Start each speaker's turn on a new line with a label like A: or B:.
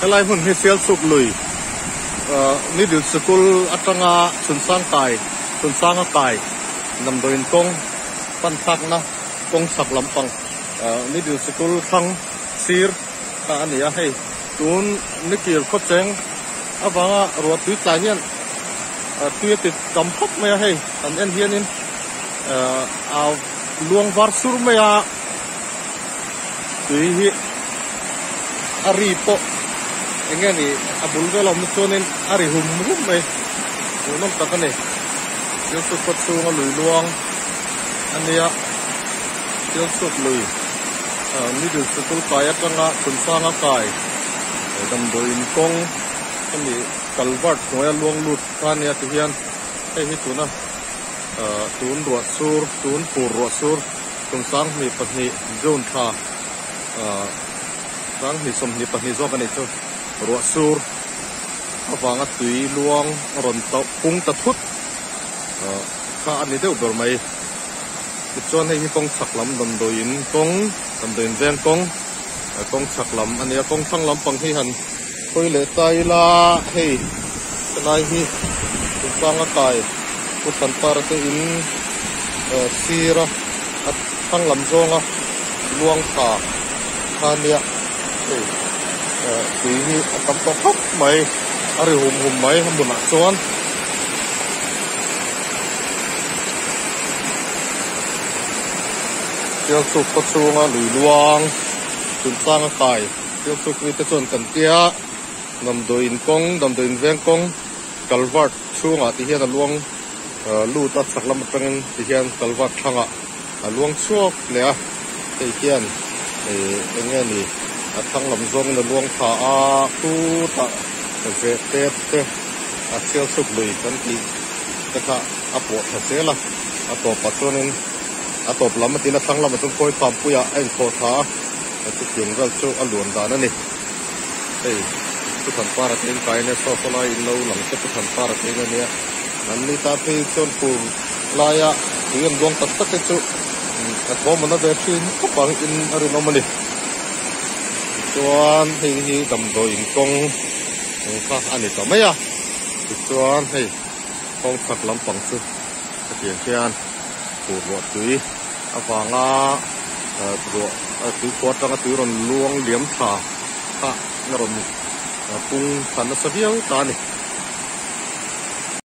A: Helai hmun hi Sialsuk lui Middle Sikul atanga Chhunsang kai Chhunsanga kai damdawiin kawng pan thlakna kawng chhak lampang Middle Sikul thlang sir kha a ni a hei tun nikir khawcheng avanga ruah tui tlai hian tui a ti tam khawp mai a hei kan en hianin a luang var sur mai a. Tui hi a ri pawh eng nge ni a bul vel a awm chuanin a ri hum hum mai hmuhnawm tak a ni Sialsuk khaw chhunga lui luang a nia Sialsuk lui middle sikul kai atanga Thunsanga kai damdawiin kawng hemi culvert hnuaia luang lut kha a nia tihian hei hi tuna tun ruah sur tun fur ruah sur. Kum 22 June thla 2022 zawk a nih chu ruah sur avanga tui luang a rawn tauh pung ta thut kha a ni deuh ber mai. Tichuan hei hi kawng chhak lam damdawiin kawng damdawiin veng kawng kawng chhak lam a ni a kawng thlang lampang hi han hawi leh ta ila hei helai hi Tunsanga kai Pu Thlanpara te in sir a a thlang lam zawnga luang tha kha nia hei tui hi a tam tawh khawp mai a ri hum hum mai a hmunah chuan. Sialsuk khaw chhunga lui luang Tunsanga kai. Sialsuk mite chuan kan tia damdawiin kawng damdawiin veng kawng culvert chhungah ti hian a luang lut a chhak lam atangin ti hian culvert thlangah a luang chhuak leh a hei hian ih eng nge ni a thlang lam zawngin a luang thla a khutah ve tet te a Sialsuk lui kan tih te kha a pawh thla zel a a tawpah chuanin a tawp lam a tina thlang lamah chuan khawi khampuiah a inkhawh thla a. Chutiang vel chu a luan dan a ni. Hei Puthan para te in kai ania saw saw lai in lo lang te Puthan para te in ania. An ni ta phei chuan fur laia tui an luang tak tak te chu a thawm an a ve thin khawp ang in a rinawm a ni. Tichuan hei hi damdawi in kawng kha a ni ta mai a. Tichuan hei kawng chhak lampang chu hetiang hian fur ruah tui avanga ruah tuikhua atanga tui rawn luang liam thla kha a rawn pung thla nasa viau ta a ni.